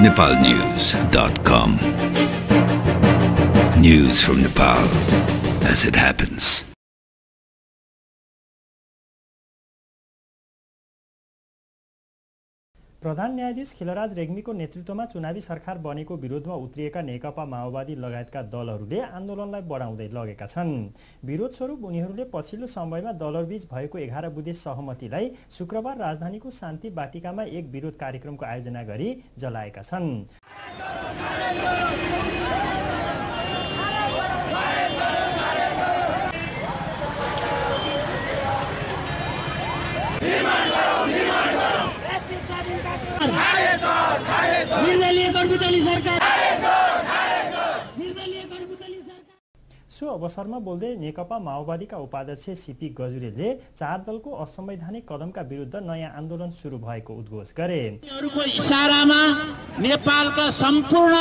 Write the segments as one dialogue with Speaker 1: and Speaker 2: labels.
Speaker 1: nepalnews.com. News from Nepal as it happens.
Speaker 2: प्रधान न्यायाधीश खिलराज रेग्मीको नेतृत्वमा चुनावी सरकार बनेको विरोधमा उत्रिएका नेकपा माओवादी लगायतका दलहरूले आन्दोलनलाई बढाउँदै लगेका छन्। विरोध स्वरूप उनीहरूले पछिल्लो समयमा दलहरूबीच भएको 11 बुँदे सहमतिलाई शुक्रबार राजधानीको शान्ति बाटिकामा एक विरोध कार्यक्रमको आयोजना गरी जलाएका छन्। सो अवसरमा बोल्दै नेकपा माओवादीका उपाध्यक्ष सीपी गजुरेलले चार दलको असंवैधानिक कदमका विरुद्ध नयाँ आन्दोलन सुरु भएको उद्घोष गरे।
Speaker 3: अरूको इशारामा नेपालका सम्पूर्ण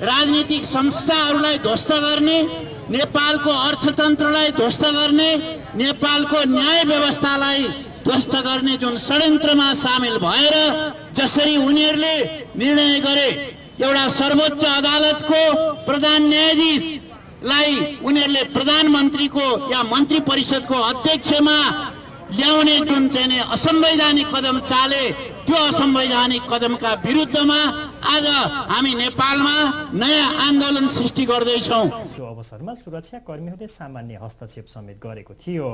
Speaker 3: राजनीतिक संस्थाहरूलाई ध्वस्त गर्ने, नेपालको अर्थतन्त्रलाई ध्वस्त गर्ने, नेपालको न्याय व्यवस्थालाई ध्वस्त गर्ने जुन षड्यन्त्रमा सामेल भएर जसरी उनीहरूले निर्णय गरे, एउटा सर्वोच्च अदालतको प्रधान न्यायाधीशलाई उनीहरूले प्रधानमन्त्रीको या मन्त्री परिषदको अध्यक्षमा ल्याउने जुन चाहिँ असंवैधानिक कदम चाले, त्यो असंवैधानिक कदमका विरुद्धमा आज हामी नेपालमा नयाँ आन्दोलन सृष्टि गर्दैछौँ।
Speaker 2: सो अवसरमा सुरक्षा कर्मीहरूले सामान्य हस्तक्षेप समेत गरेको थियो।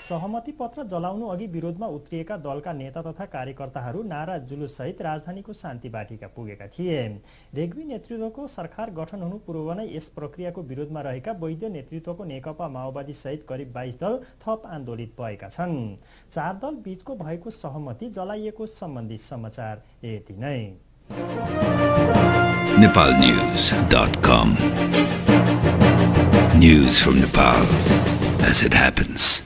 Speaker 2: सहमति पत्र जलाउनु अघि विरोधमा उत्रिएका दलका नेता तथा कार्यकर्ताहरू नारा जुलुस सहित राजधानीको शान्ति बाटिका पुगेका थिए। रेग्मी नेतृत्वको सरकार गठन हुनु पूर्व नै यस प्रक्रियाको विरोधमा रहेका वैद्य नेतृत्वको नेकपा माओवादी सहित करिब 22 दल थप आन्दोलित भएका छन्। चार दल बीचको भएको सहमति जलाइएको सम्बन्धी समाचार यति नै।
Speaker 1: nepalnews.com. News from Nepal as it happens.